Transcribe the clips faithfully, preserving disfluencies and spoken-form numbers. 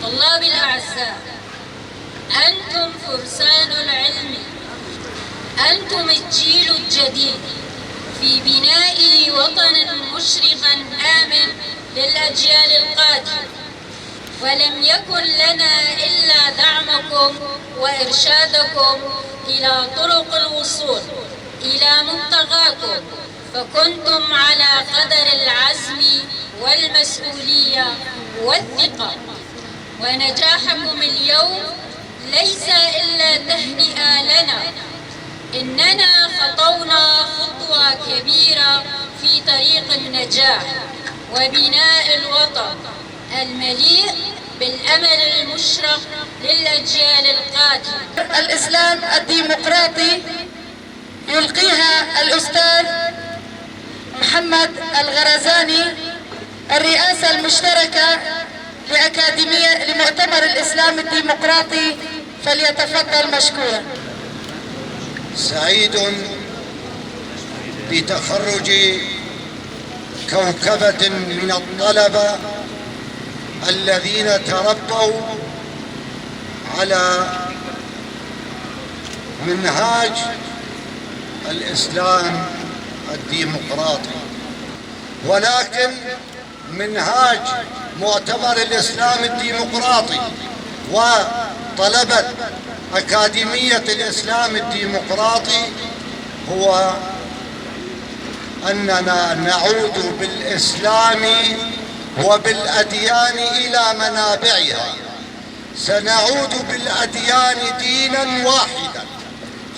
طلابي الأعزاء، أنتم فرسان العلم، أنتم الجيل الجديد في بناء وطن مشرقا آمن للأجيال القادمة، ولم يكن لنا إلا دعمكم وإرشادكم إلى طرق الوصول إلى منتهاكم، فكنتم على قدر العزم والمسؤولية والثقة، ونجاحكم اليوم ليس إلا تهنئة لنا، إننا خطونا خطوة كبيرة في طريق النجاح وبناء الوطن المليء بالأمل المشرق للأجيال القادمة. الإسلام الديمقراطي يلقيها الأستاذ محمد الغرزاني، الرئاسة المشتركة لأكاديمية، لمؤتمر الإسلام الديمقراطي، فليتفضل مشكورا. سعيد بتخرج كوكبة من الطلبة الذين تربوا على منهاج الإسلام الديمقراطي، ولكن منهاج مؤتمر الإسلام الديمقراطي وطلبة أكاديمية الإسلام الديمقراطي هو أننا نعود بالإسلام وبالأديان إلى منابعها. سنعود بالأديان دينا واحدا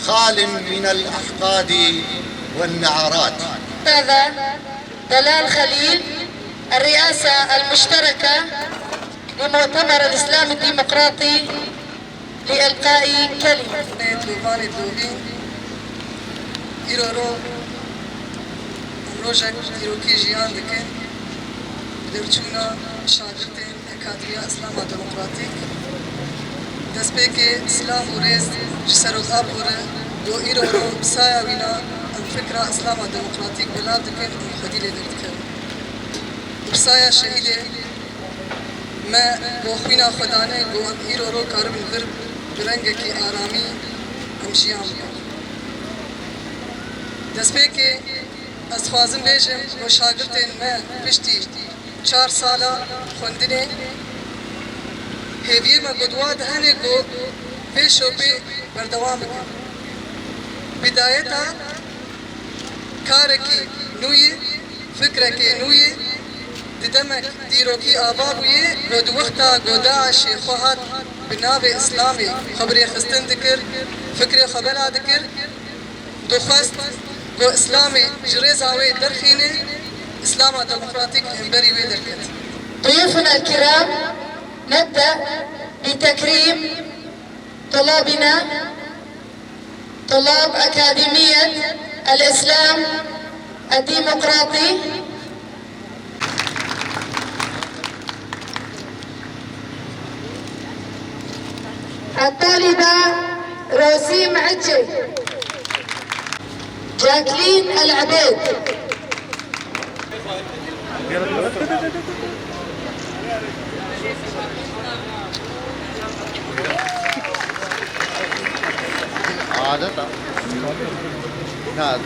خال من الأحقاد والنعرات. هذا دلال خليل، الرئاسة المشتركة لمؤتمر الإسلام الديمقراطي لإلقاء كلمة. Dê dûvanê dûvîn îro ro em rojek dîrokî jiyan dikin, derçûna şagirtên Akademiya Îslama Demokratîk. Destpêkê silav û rêz ji Serok Apo re, ku îro ro bi saya wîna em fikra Îslama Demokratîk belav dikin û xwedî lê derdikevin. Bi saya şehîdê me ku xwîna xwe dane, ku em îro ro karibin vir bi rengekî aramî em jiyan bikin. Destpêkê ez dixwazim bêjim ku şagirtên me piştî çar sala xwendinê, hêviyê me ku di wa de hene ku vê şopê berdewam bikin. Bidayeta karekî nû yê, fikrekê nû yê, di demek dîrokî ava bûye û di wexta ku DAIŞê xwe hat bi navê Îslamê xwe bi rêxistin dikir, fikrê xwe bela dikir, dixwest ku Îslamê ji rêza wê derxîne, Îslama demokratîk li hemberî wê derket. ضيوفنا الكرام، نبدأ بتكريم طلابنا، طلاب أكاديمية الإسلام الديمقراطي. الطالبة روسيم عجي، جاكلين العبيد. عادة. نعم.